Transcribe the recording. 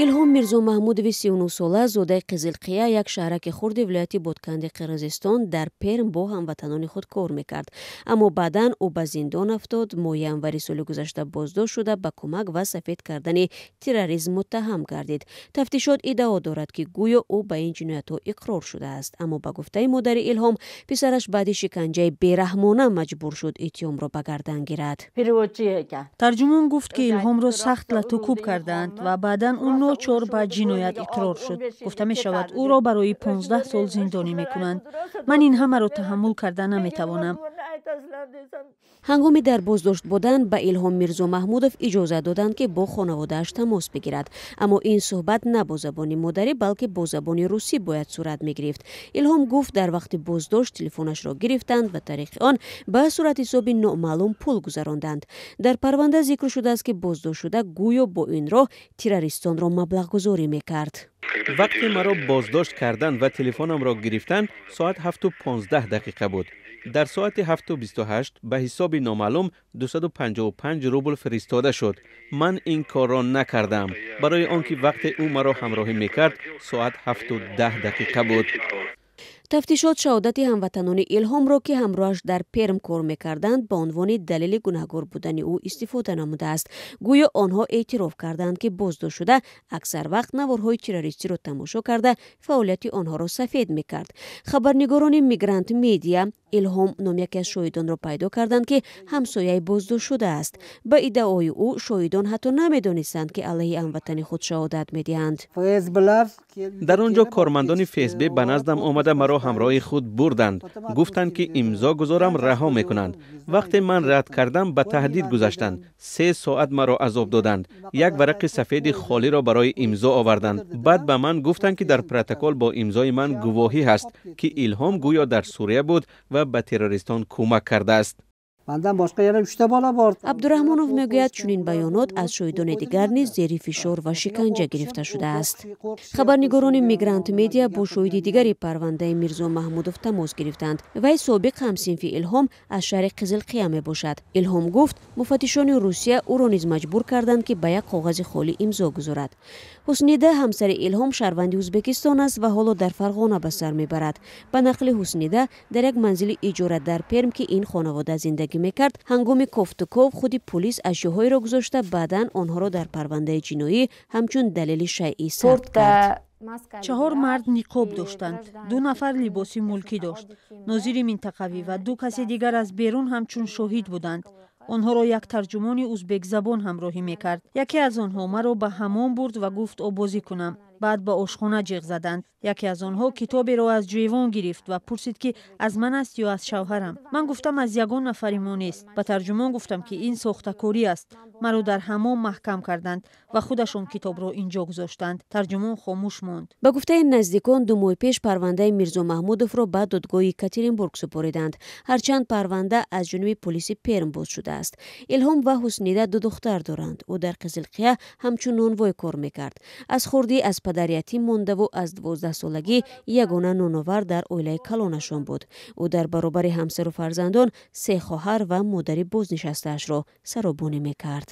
Илҳом Мирзомаҳмудови 39-сола, зодаи Қизилқия, як шаҳраки хурди вилояти Ботканди Қирғизистон, дар Перм бо ҳамватанони худ кор мекард, аммо баъдан ӯ ба зиндон афтод. Моҳи январи соли гузашта боздошт шуда, ба кӯмак ва сафед кардани терроризм муттаҳам гардид. Тафтишот иддао дорад, ки гӯё ӯ ба ин ҷиноятҳо иқрор шудааст, аммо ба гуфтаи модари Илҳом, писараш баъди шиканҷаи бераҳмона маҷбур шуд иттиҳомро ба гардан гирад. Тарҷумон гуфт, ки Илҳомро сахт латукӯб кардаанд ва баъдан ӯ ночор ба ҷиноят иқрор шуд. Гуфта мешавад, ӯро барои 15 сол зиндонӣ мекунанд. Ман ин ҳамаро таҳаммул карда наметавонам. Ҳангоми дар боздошт будан ба Илҳом Мирзомаҳмудов иҷозат доданд, ки бо хонаводааш тамос бигирад, аммо ин суҳбат на бо забони модарӣ, балки бо забони русӣ бояд сурат мегирифт. Илҳом гуфт, дар вақти боздошт телефонашро гирифтанд ва тариқи он ба суратҳисоби номаълум пул гузаронданд. Дар парванда зикр шудааст, ки боздоштшуда гӯё бо ин роҳ террористонро маблағгузорӣ мекард. Вақте маро боздошт карданд ва телефонамро гирифтанд, соат 7:15 дақиқа буд. Дар соати 7:28 ба ҳисоби номаълум 255 рубл фиристода шуд. Ман ин корро накардаам, барои он ки вақте ӯ маро ҳамроҳӣ мекард, соат 7:10 дақиқа буд. Тафтишот шаҳодати ҳамватанони Илҳомро, ки ҳамроҳаш дар Перм кор мекарданд, ба унвони далели гунаҳгор будани ӯ истифода намудааст. Гӯё онҳо эътироф карданд, ки боздоштшуда аксар вақт наворҳои террористиро тамошо карда, фаъолияти онҳоро сафед мекард. Хабарнигорони Мигрант Медиа Илҳом ном яке аз шоҳидонро пайдо карданд, ки ҳамсояи боздоштшуда аст. Ба иддаои ӯ, шоҳидон ҳатто намедонистанд, ки алайҳи ҳамватани худ шаҳодат медиҳанд. Дар он ҷо кормандони ФСБ ба наздам омада, маро ҳамроҳи худ бурданд. Гуфтанд, ки имзо гузорам, раҳо мекунанд. Вақте ман рад кардам, ба таҳдид гузаштанд. 3 соат маро азоб доданд. Як варақи сафеди холиро барои имзо оварданд. Баъд ба ман гуфтанд, ки дар протокол бо имзои ман гувоҳӣ ҳаст, ки Илҳом гӯё дар Сурия буд ва ба террористон кӯмак кардааст. Mandan boshqa yana uchta bola bor. Абдураҳмонов мегӯяд, чунин баёнот аз шоҳидони дигар низ зери фишор ва шиканҷа гирифта шудааст. Хабарнигорони Мигрант Медиа бо шоҳиди дигари парвандаи Мирзо Маҳмудов тамос гирифтанд. Вай собиқ ҳамсинфи Илҳом аз шаҳри Қизилқия мебошад. Илҳом гуфт, муфаттишони Русия ӯро низ маҷбур карданд, ки ба як коғази холӣ имзо гузорад. Ҳуснида, ҳамсари Илҳом, шаҳрванди Ӯзбекистон аст ва ҳоло дар Фарғона ба сар мебарад. Ба нақли Ҳуснида, дар як манзили иҷора дар Перм, ки ин хонавода зиндагӣ мекард, ҳангоми кофтуков худи пулис ашёҳоеро гузошта, баъдан онҳоро дар парвандаи ҷиноӣ ҳамчун далели шайъӣ сабт кард. Чаҳор мард ниқоб доштанд, ду нафар либоси мулкӣ дошт. Нозири минтақавӣ ва ду каси дигар аз берун ҳамчун шоҳид буданд. Онҳоро як тарҷумони узбекзабон ҳамроҳӣ мекард. Яке аз онҳо маро ба ҳаммом бурд ва гуфт оббозӣ кунам. Баъд ба ошхона ҷиғ заданд. Яке аз онҳо китоберо аз ҷуевон гирифт ва пурсид, ки аз ман аст ё аз шавҳарам. Ман гуфтам, аз ягон нафари мо нест. Ба тарҷумон гуфтам, ки ин сохтакорӣ аст. Маро дар ҳаммом маҳкам карданд ва худашон китобро ин ҷо гузоштанд. Тарҷумон хомӯш монд. Ба гуфтаи наздикон, 2 моҳ пеш парвандаи Мирзо Маҳмудовро ба додгоҳи Екатеринбург супориданд, ҳарчанд парванда аз ҷониби полиси Перм боз шудааст. Илҳом ва Ҳуснида ду духтар доранд. Ӯ дар Қизилқия ҳамчун нонвой кор мекард. Аз хурдӣ аз падар ятим мондаву аз 12-солагӣ ягона ноновар дар оилаи калонашон буд. Ӯ дар баробари ҳамсару фарзандон се хоҳар ва модари бознишастаашро саробонӣ мекард.